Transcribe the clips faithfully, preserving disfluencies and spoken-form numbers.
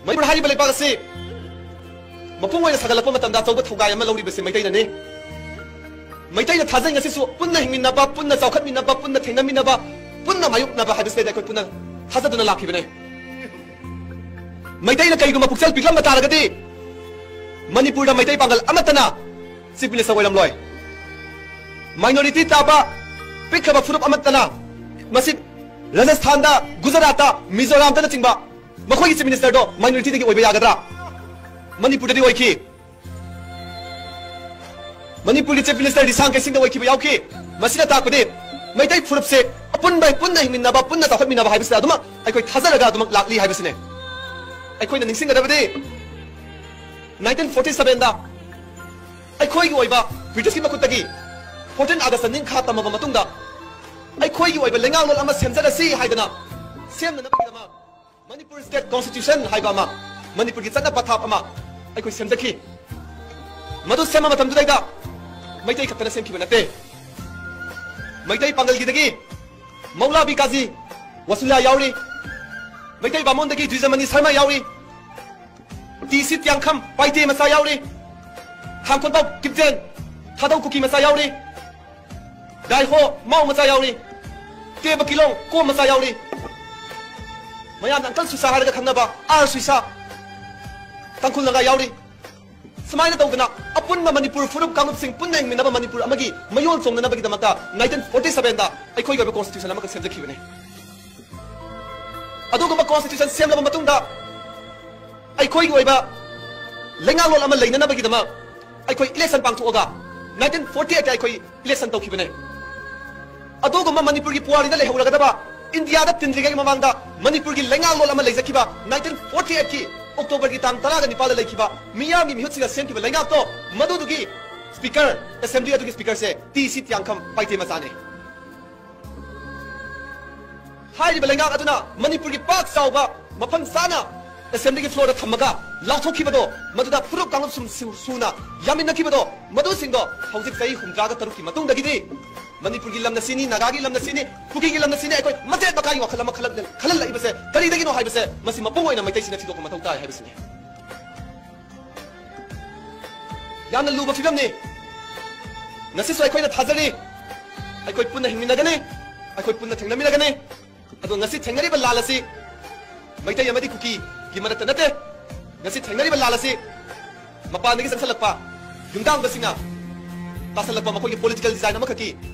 ꯃꯅꯤꯄꯨꯔ ꯍꯥꯏꯔꯤꯕ ꯂꯩꯕꯥꯛ ꯑꯁꯤ ꯃꯄꯨꯡ ꯑꯣꯏꯅ ꯁꯥꯒꯠꯂꯛꯄ ꯃꯇꯝꯗ ꯑꯆꯧꯕ ꯊꯧꯗꯥꯏ ꯑꯃ ꯂꯧꯔꯤꯕꯁꯤ ꯃꯩꯇꯩꯅꯅꯤ꯫ ꯃꯩꯇꯩꯅ ꯊꯥꯖꯩ, ꯉꯁꯤꯁꯨ ꯄꯨꯟꯅ ꯍꯤꯡꯃꯤꯟꯅꯕ, ꯄꯨꯟꯅ ꯆꯥꯎꯈꯠꯃꯤꯟꯅꯕ, ꯄꯨꯟꯅ ꯊꯦꯡꯅꯃꯤꯟꯅꯕ, ꯄꯨꯟꯅ ꯃꯥꯌꯣꯛꯅꯕ ꯍꯥꯏꯕꯁꯤꯗ ꯑꯩꯈꯣꯏ ꯄꯨꯟꯅ ꯊꯥꯖꯗꯨꯅ ꯂꯥꯛꯈꯤꯕꯅꯦ꯫ ꯃꯩꯇꯩꯅ ꯀꯩꯒꯨꯝꯕ ꯄꯨꯛꯆꯦꯜ ꯄꯤꯛꯂꯝꯕ ꯇꯥꯔꯒꯗꯤ ꯃꯅꯤꯄꯨꯔꯗ ꯃꯩꯇꯩ ꯄꯥꯡꯒꯜ ꯑꯃꯠꯇꯅ Chief Minister ꯑꯣꯏꯔꯝꯂꯣꯏ꯫ Minority ꯇꯥꯕ ꯄꯤꯛꯈ꯭ꯔꯕ ꯐꯨꯔꯨꯞ ꯑꯃꯠꯇꯅ, ꯃꯁꯤ ꯔꯥꯖꯁꯊꯥꯟꯗ, ꯒꯨꯖꯔꯥꯠꯇ, ꯃꯤꯖꯣꯔꯥꯝꯗꯅꯆꯤꯡꯕ, ꯃꯈꯣꯏꯒꯤ Chief Ministerꯗꯣ minorityꯗꯒꯤ ꯑꯣꯏꯕ ꯌꯥꯒꯗ꯭ꯔꯥ? ꯃꯅꯤꯄꯨꯔꯗꯗꯤ ꯑꯣꯏꯈꯤ꯫ ꯃꯅꯤꯄꯨꯔꯒꯤ Chief Minister ꯔꯤꯁꯥꯡ ꯀꯩꯁꯤꯡꯗ ꯑꯣꯏꯈꯤꯕ ꯌꯥꯎꯈꯤ꯫ ꯃꯁꯤꯅ ꯇꯥꯛꯄꯗꯤ ꯃꯩꯇꯩ ꯐꯨꯔꯨꯞꯁꯦ ꯑꯄꯨꯟꯕ, ꯄꯨꯟꯅ ꯍꯤꯡꯃꯤꯟꯅꯕ, ꯄꯨꯟꯅ ꯆꯥꯎꯈꯠꯃꯤꯟꯅꯕ ꯍꯥꯏꯕꯁꯤꯗ ꯑꯗꯨꯃꯛ ꯑꯩꯈꯣꯏ ꯊꯥꯖꯔꯒ ꯑꯗꯨꯃꯛ ꯂꯥꯛꯂꯤ ꯍꯥꯏꯕꯁꯤꯅꯦ꯫ ꯑꯩꯈꯣꯏꯅ ꯅꯤꯡꯁꯤꯡꯒꯗꯕꯗꯤ nineteen forty sevenꯗ ꯑꯩꯈꯣꯏꯒꯤ ꯑꯣꯏꯕ ꯕ꯭ꯔꯤꯇꯤꯁꯀꯤ ꯃꯈꯨꯠꯇꯒꯤ fourteen Augustꯇ ꯅꯤꯡꯈꯥ ꯇꯝꯃꯕ ꯃꯇꯨꯡꯗ ꯑꯩꯈꯣꯏꯒꯤ ꯑꯣꯏꯕ ꯂꯩꯉꯥꯛꯂꯣꯟ ꯑꯃ ꯁꯦꯝꯖꯔꯁꯤ ꯍꯥꯏꯗꯅ ꯁꯦꯝꯅꯅꯕꯒꯤꯗꯃꯛ Manipur State Constitution ꯍꯥꯏꯕ ꯑꯃ, ꯃꯅꯤꯄꯨꯔꯒꯤ ꯆꯠꯅ ꯄꯊꯥꯞ ꯑꯃ ꯑꯩꯈꯣꯏ ꯁꯦꯝꯖꯈꯤ꯫ ꯃꯗꯨ ꯁꯦꯝꯕ ꯃꯇꯝꯗꯨꯗꯩꯗ ꯃꯩꯇꯩ ꯈꯛꯇꯅ ꯁꯦꯝꯈꯤꯕ ꯅꯠꯇꯦ꯫ ꯃꯩꯇꯩ ꯄꯥꯡꯒꯜꯒꯤꯗꯒꯤ ꯃꯧꯂꯥꯕꯤ ꯀꯥꯖꯤ ꯋꯁꯨꯂꯥ ꯌꯥꯎꯔꯤ, ꯃꯩꯇꯩ ꯕꯥꯃꯣꯟꯗꯒꯤ ꯖꯨꯏꯖꯃꯅꯤ ꯁꯔꯃ ꯌꯥꯎꯔꯤ, ꯇꯤ ꯁꯤ ꯇꯤꯌꯥꯡꯈꯝ ꯄꯥꯏꯇꯦ ꯃꯆꯥ ꯌꯥꯎꯔꯤ, ꯈꯥꯡꯈꯣꯟꯕꯥꯎ ꯀꯤꯞꯖꯦꯟ ꯊꯥꯗꯧ ꯀꯨꯀꯤ ꯃꯆꯥ ꯌꯥꯎꯔꯤ, ꯗꯥꯏꯍꯣ ꯃꯥꯎ ꯃꯆꯥ ꯌꯥꯎꯔꯤ, ꯇꯦꯕ ꯀꯤꯂꯣꯡ ꯀꯣꯝ ꯃꯆꯥ ꯌꯥꯎꯔꯤ, ꯃꯌꯥꯝꯅ ꯑꯪꯀꯜ ꯁꯨꯏꯁꯥ ꯍꯥꯏꯔꯒ ꯈꯪꯅꯕ ꯑꯥꯔ ꯁꯨꯏꯁꯥ, ꯇꯥꯡꯈꯨꯜ ꯅꯥꯒꯥ ꯌꯥꯎꯔꯤ꯫ ꯁꯨꯃꯥꯏꯅ ꯇꯧꯗꯅ ꯑꯄꯨꯟꯕ ꯃꯅꯤꯄꯨꯔ ꯐꯨꯔꯨꯞ ꯀꯥꯡꯂꯨꯞꯁꯤꯡ ꯄꯨꯟꯅ ꯍꯤꯡꯃꯤꯟꯅꯕ ꯃꯅꯤꯄꯨꯔ ꯑꯃꯒꯤ ꯃꯌꯣꯜ ꯆꯣꯡꯅꯅꯕꯒꯤꯗꯃꯛꯇ nineteen forty sevenꯗ ꯑꯩꯈꯣꯏꯒꯤ ꯑꯣꯏꯕ Constitution ꯑꯃꯈꯛ ꯁꯦꯝꯖꯈꯤꯕꯅꯤ꯫ ꯑꯗꯨꯒꯨꯝꯕ Constitution ꯁꯦꯝꯂꯕ ꯃꯇꯨꯡꯗ ꯑꯩꯈꯣꯏꯒꯤ ꯑꯣꯏꯕ ꯂꯩꯉꯥꯛꯂꯣꯟ ꯑꯃ ꯂꯩꯅꯅꯕꯒꯤꯗꯃꯛ ꯑꯩꯈꯣꯏ election ꯄꯥꯡꯊꯣꯛꯑꯒ nineteen forty eightꯇ ꯑꯩꯈꯣꯏ election ꯇꯧꯈꯤꯕꯅꯦ꯫ ꯑꯗꯨꯒꯨꯝꯕ ꯃꯅꯤꯄꯨꯔꯒꯤ ꯄꯨꯋꯥꯔꯤꯗ ꯂꯩꯍꯧꯔꯒꯗꯕ, ꯏꯟꯗꯤꯌꯥꯗ ꯇꯤꯟꯗ꯭ꯔꯤꯉꯩ ꯃꯃꯥꯡꯗ ꯃꯅꯤꯄꯨꯔꯒꯤ ꯂꯩꯉꯥꯛꯂꯣꯟ ꯑꯃ ꯂꯩꯖꯈꯤꯕ nineteen forty eightꯀꯤ Octoberꯒꯤ ꯇꯥꯡ ꯇꯔꯥꯒ ꯅꯤꯄꯥꯜꯗ ꯂꯩꯈꯤꯕ ꯃꯤꯌꯥꯝꯒꯤ ꯃꯤꯍꯨꯠꯁꯤꯡꯅ ꯁꯦꯝꯈꯤꯕ ꯂꯩꯉꯥꯛꯇꯣ, ꯃꯗꯨꯗꯨꯒꯤ Speaker, Assembly ꯑꯗꯨꯒꯤ Speakerꯁꯦ ꯇꯤ ꯁꯤ ꯇꯤꯌꯥꯡꯈꯝ ꯄꯥꯏꯇꯦ ꯃꯆꯥꯅꯦ꯫ ꯍꯥꯏꯔꯤꯕ ꯂꯩꯉꯥꯛ ꯑꯗꯨꯅ ꯃꯅꯤꯄꯨꯔꯒꯤ ꯄꯥꯛ ꯆꯥꯎꯕ ꯃꯐꯝ ꯆꯥꯅ Assemblyꯒꯤ floorꯗ ꯊꯝꯃꯒ ꯂꯥꯎꯊꯣꯛꯈꯤꯕꯗꯣ, ꯃꯗꯨꯗ ꯐꯨꯔꯨꯞ ꯀꯥꯡꯂꯨꯞ ꯁꯨꯝ ꯁꯨ-, ꯁꯨꯅ ꯌꯥꯃꯤꯟꯅꯈꯤꯕꯗꯣ, ꯃꯗꯨꯁꯤꯡꯗꯣ ꯍꯧꯖꯤꯛ ꯆꯍꯤ ꯍꯨꯝꯗ꯭ꯔꯥꯒ ꯇꯔꯨꯛꯀꯤ ꯃꯇꯨꯡꯗꯒꯤꯗꯤ ꯃꯅꯤꯄꯨꯔꯒꯤ ꯂꯝꯅ ꯁꯤꯅꯤ, ꯅꯥꯒꯥꯒꯤ ꯂꯝꯅ ꯁꯤꯅꯤ, ꯀꯨꯀꯤꯒꯤ ꯂꯝꯅ ꯁꯤꯅꯤ, ꯑꯩꯈꯣꯏ ꯃꯆꯦꯠ ꯃꯀꯥꯏꯒꯤ ꯋꯥꯈꯜ ꯑꯃ ꯈꯜꯂꯛ-, ꯈꯜꯍꯜꯂꯛꯏꯕꯁꯦ ꯀꯔꯤꯗꯒꯤꯅꯣ ꯍꯥꯏꯕꯁꯦ ꯃꯁꯤ ꯃꯄꯨꯡ ꯑꯣꯏꯅ ꯃꯩꯇꯩꯁꯤꯡꯅ ꯊꯤꯗꯣꯛꯄ ꯃꯊꯧ ꯇꯥꯏ ꯍꯥꯏꯕꯁꯤꯅꯤ꯫ ꯌꯥꯝꯅ ꯂꯨꯕ ꯐꯤꯕꯝꯅꯤ꯫ ꯉꯁꯤꯁꯨ ꯑꯩꯈꯣꯏꯅ ꯊꯥꯖꯔꯤ, ꯑꯩꯈꯣꯏ ꯄꯨꯟꯅ ꯍꯤꯡꯃꯤꯟꯅꯒꯅꯤ, ꯑꯩꯈꯣꯏ ꯄꯨꯟꯅ ꯊꯦꯡꯅꯃꯤꯟꯅꯒꯅꯤ꯫ ꯑꯗꯣ ꯉꯁꯤ ꯊꯦꯡꯅꯔꯤꯕ ꯂꯥꯟ ꯑꯁꯤ ꯃꯩꯇꯩ ꯑꯃꯗꯤ ꯀꯨꯀꯤꯒꯤ ꯃꯔꯛꯇ ꯅꯠꯇꯦ꯫ ꯉꯁꯤ ꯊꯦꯡꯅꯔꯤꯕ ꯂꯥꯟ ꯑꯁꯤ ꯃꯄꯥꯟꯗꯒꯤ ꯆꯪꯁꯜꯂꯛꯄ ꯌꯨꯝꯗꯥꯡꯕꯁꯤꯡꯅ ꯇꯥꯁꯜꯂꯛꯄ ꯃꯈꯣꯏꯒꯤ political design ꯑꯃꯈꯛꯀꯤ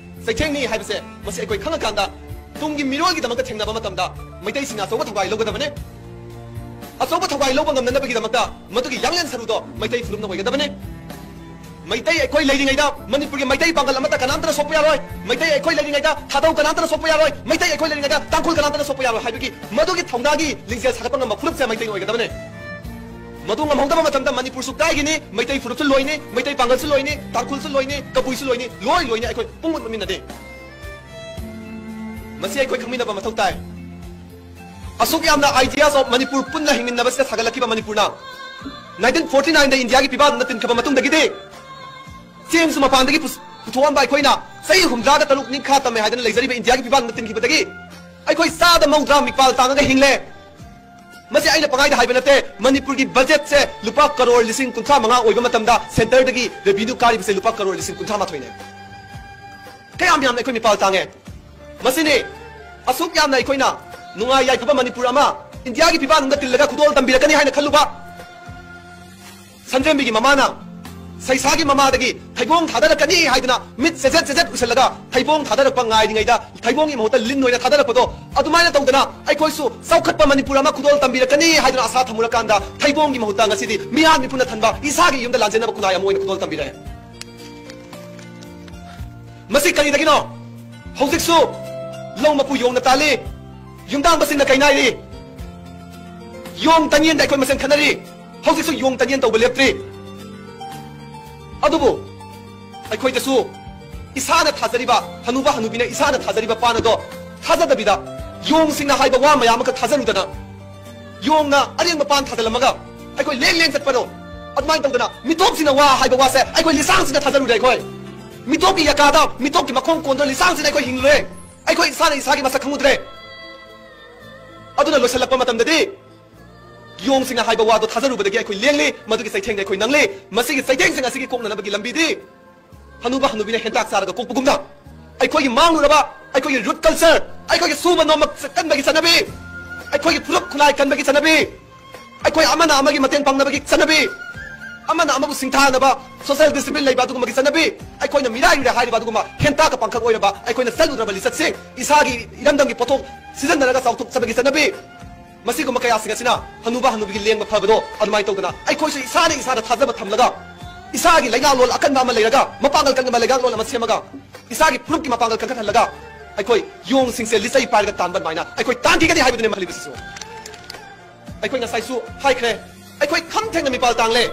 ꯆꯩꯊꯦꯡꯅꯤ ꯍꯥꯏꯕꯁꯦ ꯃꯁꯤ ꯑꯩꯈꯣꯏ ꯈꯪꯉꯀꯥꯟꯗ ꯇꯨꯡꯒꯤ ꯃꯤꯔꯣꯜꯒꯤꯗꯃꯛꯇ ꯊꯦꯡꯅꯕ ꯃꯇꯝꯗ ꯃꯩꯇꯩꯁꯤꯡꯅ ꯑꯆꯧꯕ ꯊꯧꯗꯥꯏ ꯂꯧꯒꯗꯕꯅꯤ꯫ ꯑꯆꯧꯕ ꯊꯧꯗꯥꯏ ꯂꯧꯕ ꯉꯝꯅꯅꯕꯒꯤꯗꯃꯛꯇ ꯃꯗꯨꯒꯤ ꯌꯥꯡꯂꯦꯟ ꯁꯔꯨꯗꯣ ꯃꯩꯇꯩ ꯐꯨꯔꯨꯞꯅ ꯑꯣꯏꯒꯗꯕꯅꯤ꯫ ꯃꯩꯇꯩ ꯑꯩꯈꯣꯏ ꯂꯩꯔꯤꯉꯩꯗ ꯃꯅꯤꯄꯨꯔꯒꯤ ꯃꯩꯇꯩ ꯄꯥꯡꯒꯜ ꯑꯃꯠꯇ ꯀꯅꯥꯝꯇꯅ ꯁꯣꯛꯄ ꯌꯥꯔꯣꯏ꯫ ꯃꯩꯇꯩ ꯑꯩꯈꯣꯏ ꯂꯩꯔꯤꯉꯩꯗ ꯊꯥꯗꯧ ꯀꯅꯥꯝꯇꯅ ꯁꯣꯛꯄ ꯌꯥꯔꯣꯏ꯫ ꯃꯩꯇꯩ ꯑꯩꯈꯣꯏ ꯂꯩꯔꯤꯉꯩꯗ ꯇꯥꯡꯈꯨꯜ ꯀꯅꯥꯝꯇꯅ ꯁꯣꯛꯄ ꯌꯥꯔꯣꯏ ꯍꯥꯏꯕꯒꯤ ꯃꯗꯨꯒꯤ ꯊꯧꯅꯥꯒꯤ ꯂꯤꯡꯖꯦꯜ ꯁꯥꯒꯠꯄ ꯉꯝꯕ ꯐꯨꯔꯨꯞꯁꯦ ꯃꯩꯇꯩꯅ ꯑꯣꯏꯒꯗꯕꯅꯤ꯫ ꯃꯗꯨ ꯉꯝꯍꯧꯗꯕ ꯃꯇꯝꯗ ꯃꯅꯤꯄꯨꯔꯁꯨ ꯀꯥꯏꯒꯅꯤ, ꯃꯩꯇꯩ ꯐꯨꯔꯨꯞꯁꯨ ꯂꯣꯏꯅꯤ, ꯃꯩꯇꯩ ꯄꯥꯡꯒꯜꯁꯨ ꯂꯣꯏꯅꯤ, ꯇꯥꯡꯈꯨꯜꯁꯨ ꯂꯣꯏꯅꯤ, ꯀꯕꯨꯏꯁꯨ ꯂꯣꯏꯅꯤ, ꯂꯣꯏ ꯂꯣꯏꯅꯤ꯫ ꯑꯩꯈꯣꯏ ꯄꯨꯡꯃꯨꯠ ꯃꯨꯠꯃꯤꯟꯅꯗꯦ꯫ ꯃꯁꯤ ꯑꯩꯈꯣꯏ ꯈꯪꯃꯤꯟꯅꯕ ꯃꯊꯧ ꯇꯥꯏ꯫ ꯑꯁꯨꯛ ꯌꯥꯝꯅ ideas of ꯃꯅꯤꯄꯨꯔ ꯄꯨꯟꯅ ꯍꯤꯡꯃꯤꯟꯅꯕꯁꯤꯗ ꯁꯥꯒꯠꯂꯛꯈꯤꯕ ꯃꯅꯤꯄꯨꯔꯅ nineteen forty nine ꯗ ꯏꯟꯗꯤꯌꯥꯒꯤ ꯐꯤꯕꯥꯛꯅ ꯇꯤꯟꯈꯤꯕ ꯃꯇꯨꯡꯗꯒꯤꯗꯤ ꯆꯦꯡꯁꯨ ꯃꯄꯥꯟꯗꯒꯤ ꯄꯨꯊꯣꯛꯑꯝꯕ ꯑꯩꯈꯣꯏꯅ ꯆꯍꯤ ꯍꯨꯝꯗ꯭ꯔꯥꯒ ꯇꯔꯨꯛ ꯅꯤꯡꯈꯥ ꯇꯝꯃꯦ ꯍꯥꯏꯗꯅ ꯂꯩꯖꯔꯤꯕ ꯏꯟꯗꯤꯌꯥꯒꯤ ꯐꯤꯕꯥꯛꯅ ꯇꯤꯟꯈꯤꯕꯗꯒꯤ ꯑꯩꯈꯣꯏ ꯆꯥꯗ ꯃꯧꯗ꯭ꯔꯥ ꯃꯤꯄꯥꯜ ꯇꯥꯡꯉꯒ ꯍꯤꯡꯂꯦ꯫ ꯃꯁꯤ ꯑꯩꯅ ꯄꯉꯥꯏꯗ ꯍꯥꯏꯕ ꯅꯠꯇꯦ꯫ ꯃꯅꯤꯄꯨꯔꯒꯤ ꯕꯖꯦꯠꯁꯦ ꯂꯨꯄꯥ ꯀꯔꯣꯔ ꯂꯤꯁꯤꯡ ꯀꯨꯟꯊ꯭ꯔꯥ ꯃꯉꯥ ꯑꯣꯏꯕ ꯃꯇꯝꯗ centre ꯗꯒꯤ revenue ꯀꯥꯔꯤꯕꯁꯦ ꯂꯨꯄꯥ ꯀꯔꯣꯔ ꯂꯤꯁꯤꯡ ꯀꯨꯟꯊ꯭ꯔꯥ ꯃꯥꯊꯣꯏꯅꯦ꯫ ꯀꯌꯥꯝ ꯌꯥꯝꯅ ꯑꯩꯈꯣꯏ ꯃꯤꯄꯥꯜ ꯇꯥꯡꯉꯦ꯫ ꯃꯁꯤꯅꯤ ꯑꯁꯨꯛ ꯌꯥꯝꯅ ꯑꯩꯈꯣꯏꯅ ꯅꯨꯡꯉꯥꯏ ꯌꯥꯏꯐꯕ ꯃꯅꯤꯄꯨꯔ ꯑꯃ ꯏꯟꯗꯤꯌꯥꯒꯤ ꯐꯤꯕꯥꯛꯅꯨꯡꯗ ꯇꯤꯜꯂꯒ ꯈꯨꯗꯣꯜ ꯇꯝꯕꯤꯔꯛꯀꯅꯤ ꯍꯥꯏꯅ ꯈꯜꯂꯨꯕ꯫ ꯁꯟꯗ꯭ꯔꯦꯝꯕꯤꯒꯤ ꯃꯃꯥꯅ ꯁꯩꯁꯥꯒꯤ ꯃꯃꯥꯗꯒꯤ ꯊꯩꯕꯣꯡ ꯊꯥꯗꯔꯛꯀꯅꯤ ꯍꯥꯏꯗꯨꯅ ꯃꯤꯠ ꯆꯦꯖꯦꯠ ꯆꯦꯖꯦꯠ ꯎꯏꯁꯜꯂꯒ ꯊꯩꯕꯣꯡ ꯊꯥꯗꯔꯛꯄ ꯉꯥꯏꯔꯤꯉꯩꯗ ꯊꯩꯕꯣꯡꯒꯤ ꯃꯍꯨꯠꯇ ꯂꯤꯟ ꯑꯣꯏꯅ ꯊꯥꯗꯔꯛꯄꯗꯣ ꯑꯗꯨꯃꯥꯏꯅ ꯇꯧꯗꯅ ꯑꯩꯈꯣꯏꯁꯨ ꯆꯥꯎꯈꯠꯄ ꯃꯅꯤꯄꯨꯔ ꯑꯃ ꯈꯨꯗꯣꯜ ꯇꯝꯕꯤꯔꯛꯀꯅꯤ ꯍꯥꯏꯗꯨꯅ ꯑꯁꯥ ꯊꯝꯃꯨꯔꯀꯥꯟꯗ ꯊꯩꯕꯣꯡꯒꯤ ꯃꯍꯨꯠꯇ ꯉꯁꯤꯗꯤ ꯃꯤꯍꯥꯠ ꯃꯤꯄꯨꯅ ꯊꯟꯕ ꯏꯁꯥꯒꯤ ꯌꯨꯝꯗ ꯂꯥꯟꯖꯦꯟꯅꯕ ꯈꯨꯟꯅꯥꯏ ꯑꯃ ꯑꯣꯏꯅ ꯈꯨꯗꯣꯜ ꯇꯝꯕꯤꯔꯛꯑꯦ꯫ ꯃꯁꯤ ꯀꯔꯤꯗꯒꯤꯅꯣ? ꯍꯧꯖꯤꯛꯁꯨ ꯂꯧ ꯃꯄꯨ ꯌꯣꯡꯅ ꯇꯥꯜꯂꯤ, ꯌꯨꯝꯗꯥꯡꯕꯁꯤꯡꯅ ꯀꯩꯅꯥꯏꯔꯤ, ꯌꯣꯡ ꯇꯟꯌꯦꯟꯗ ꯑꯩꯈꯣꯏ ꯃꯁꯦꯟ ꯈꯠꯅꯔꯤ꯫ ꯍꯧꯖꯤꯛꯁꯨ ꯌꯣꯡ ꯇꯟꯌꯦꯟ ꯇꯧꯕ ꯂꯦꯞꯇ꯭ꯔꯤ꯫ ꯑꯗꯨꯕꯨ ꯑꯩꯈꯣꯏꯗꯁꯨ ꯏꯁꯥꯅ ꯊꯥꯖꯔꯤꯕ ꯍꯅꯨꯕ ꯍꯅꯨꯕꯤꯅ ꯏꯁꯥꯅ ꯊꯥꯖꯔꯤꯕ ꯄꯥꯟ ꯑꯗꯣ ꯊꯥꯖꯗꯕꯤꯗ ꯌꯣꯡꯁꯤꯡꯅ ꯍꯥꯏꯕ ꯋꯥ ꯃꯌꯥꯝ ꯑꯃꯈꯛ ꯊꯥꯖꯔꯨꯗꯅ ꯌꯣꯡꯅ ꯑꯔꯦꯡꯕ ꯄꯥꯟ ꯊꯥꯖꯤꯜꯂꯝꯃꯒ ꯑꯩꯈꯣꯏ ꯂꯦꯡ ꯂꯦꯡ ꯆꯠꯄꯗꯣ ꯑꯗꯨꯃꯥꯏꯅ ꯇꯧꯗꯅ ꯃꯤꯇꯣꯞꯁꯤꯡꯅ ꯋꯥ ꯍꯥꯏꯕ ꯋꯥꯁꯦ ꯑꯩꯈꯣꯏ ꯂꯤꯁꯥꯡꯁꯤꯡꯅ ꯊꯥꯖꯔꯨꯔꯦ꯫ ꯑꯩꯈꯣꯏ ꯃꯤꯇꯣꯞꯀꯤ ꯌꯥꯀꯥꯗ, ꯃꯤꯇꯣꯞꯀꯤ ꯃꯈꯣꯡ ꯀꯣꯟꯗꯨꯅ ꯂꯤꯁꯥꯡꯁꯤꯟꯅ ꯑꯩꯈꯣꯏ ꯍꯤꯡꯂꯨꯔꯦ꯫ ꯑꯩꯈꯣꯏ ꯏꯁꯥꯅ ꯏꯁꯥꯒꯤ ꯃꯁꯛ ꯈꯪꯉꯨꯗ꯭ꯔꯦ꯫ ꯑꯗꯨꯅ ꯂꯣꯏꯁꯤꯜꯂꯛꯄ ꯃꯇꯝꯗꯗꯤ ꯌꯣꯡꯁꯤꯡꯅ ꯍꯥꯏꯕ ꯋꯥꯗꯣ ꯊꯥꯖꯔꯨꯕꯗꯒꯤ ꯑꯩꯈꯣꯏ ꯂꯦꯡꯂꯤ, ꯃꯗꯨꯒꯤ ꯆꯩꯊꯦꯡꯗ ꯑꯩꯈꯣꯏ ꯅꯪꯂꯤ꯫ ꯃꯁꯤꯒꯤ ꯆꯩꯊꯦꯡꯁꯤꯡ ꯑꯁꯤꯒꯤ ꯀꯣꯛꯅꯅꯕꯒꯤ ꯂꯝꯕꯤꯗꯤ ꯍꯅꯨꯕ ꯍꯅꯨꯕꯤꯅ ꯍꯦꯟꯇꯥꯛ ꯆꯥꯔꯒ ꯀꯣꯛꯄꯒꯨꯝꯅ ꯑꯩꯈꯣꯏꯒꯤ ꯃꯥꯡꯂꯨꯔꯕ ꯑꯩꯈꯣꯏꯒꯤ root culture, ꯑꯩꯈꯣꯏꯒꯤ ꯁꯨꯕ ꯅꯣꯝꯕ ꯀꯟꯕꯒꯤ ꯆꯠꯅꯕꯤ, ꯑꯩꯈꯣꯏꯒꯤ ꯐꯨꯔꯨꯞ ꯈꯨꯠꯂꯥꯏ ꯀꯟꯕꯒꯤ ꯆꯠꯅꯕꯤ, ꯑꯩꯈꯣꯏ ꯑꯃꯅ ꯑꯃꯒꯤ ꯃꯇꯦꯡ ꯄꯥꯡꯅꯕꯒꯤ ꯆꯠꯅꯕꯤ, ꯑꯃꯅ ꯑꯃꯕꯨ ꯁꯤꯡꯊꯥꯅꯕ social discipline ꯂꯩꯕ ꯑꯗꯨꯒꯨꯝꯕꯒꯤ ꯆꯠꯅꯕꯤ, ꯑꯩꯈꯣꯏꯅ ꯃꯤꯔꯥꯏꯔꯨꯔꯦ ꯍꯥꯏꯔꯤꯕ ꯑꯗꯨꯒꯨꯝꯕ ꯍꯦꯟꯇꯥꯛꯀ ꯄꯥꯡꯈꯛ ꯑꯣꯏꯔꯕ ꯑꯩꯈꯣꯏꯅ ꯆꯠꯂꯨꯗ꯭ꯔꯕ ꯂꯤꯆꯠꯁꯤꯡ, ꯏꯁꯥꯒꯤ ꯏꯔꯝꯗꯝꯒꯤ ꯄꯣꯠꯊꯣꯛ ꯁꯤꯖꯤꯟꯅꯔꯒ ꯆꯥꯎꯊꯣꯛꯆꯕꯒꯤ ꯆꯠꯅꯕꯤ, ꯃꯁꯤꯒꯨꯝꯕ ꯀꯌꯥꯁꯤꯡ ꯑꯁꯤꯅ ꯍꯅꯨꯕ ꯍꯅꯨꯕꯤꯒꯤ ꯂꯦꯡꯕ ꯐꯕꯗꯣ ꯑꯗꯨꯃꯥꯏꯅ ꯇꯧꯗꯅ ꯑꯩꯈꯣꯏꯁꯨ ꯏꯁꯥꯅ ꯏꯁꯥꯗ ꯊꯥꯖꯕ ꯊꯝꯂꯒ, ꯏꯁꯥꯒꯤ ꯂꯩꯉꯥꯛꯂꯣꯟ ꯑꯀꯟꯕ ꯑꯃ ꯂꯩꯔꯒ, ꯃꯄꯥꯡꯒꯜ ꯀꯟꯕ ꯂꯩꯉꯥꯛꯂꯣꯟ ꯑꯃ ꯁꯦꯝꯃꯒ, ꯏꯁꯥꯒꯤ ꯐꯨꯔꯨꯞꯀꯤ ꯃꯄꯥꯡꯒꯜ ꯀꯟꯈꯠꯍꯜꯂꯒ, ꯑꯩꯈꯣꯏ ꯌꯣꯡꯁꯤꯡꯁꯦ ꯂꯤꯆꯩ ꯄꯥꯏꯔꯒ ꯇꯥꯟꯕ ꯑꯗꯨꯃꯥꯏꯅ ꯑꯩꯈꯣꯏ ꯇꯥꯟꯈꯤꯒꯅꯤ ꯍꯥꯏꯕꯗꯨꯅꯦ ꯃꯈꯜ ꯁꯤꯁꯨ꯫ ꯑꯩꯈꯣꯏ ꯉꯁꯥꯏꯁꯨ ꯍꯥꯏꯈ꯭ꯔꯦ, ꯑꯩꯈꯣꯏ ꯈꯝ ꯊꯦꯡꯅ ꯃꯤꯄꯥꯜ ꯇꯥꯡꯂꯦ꯫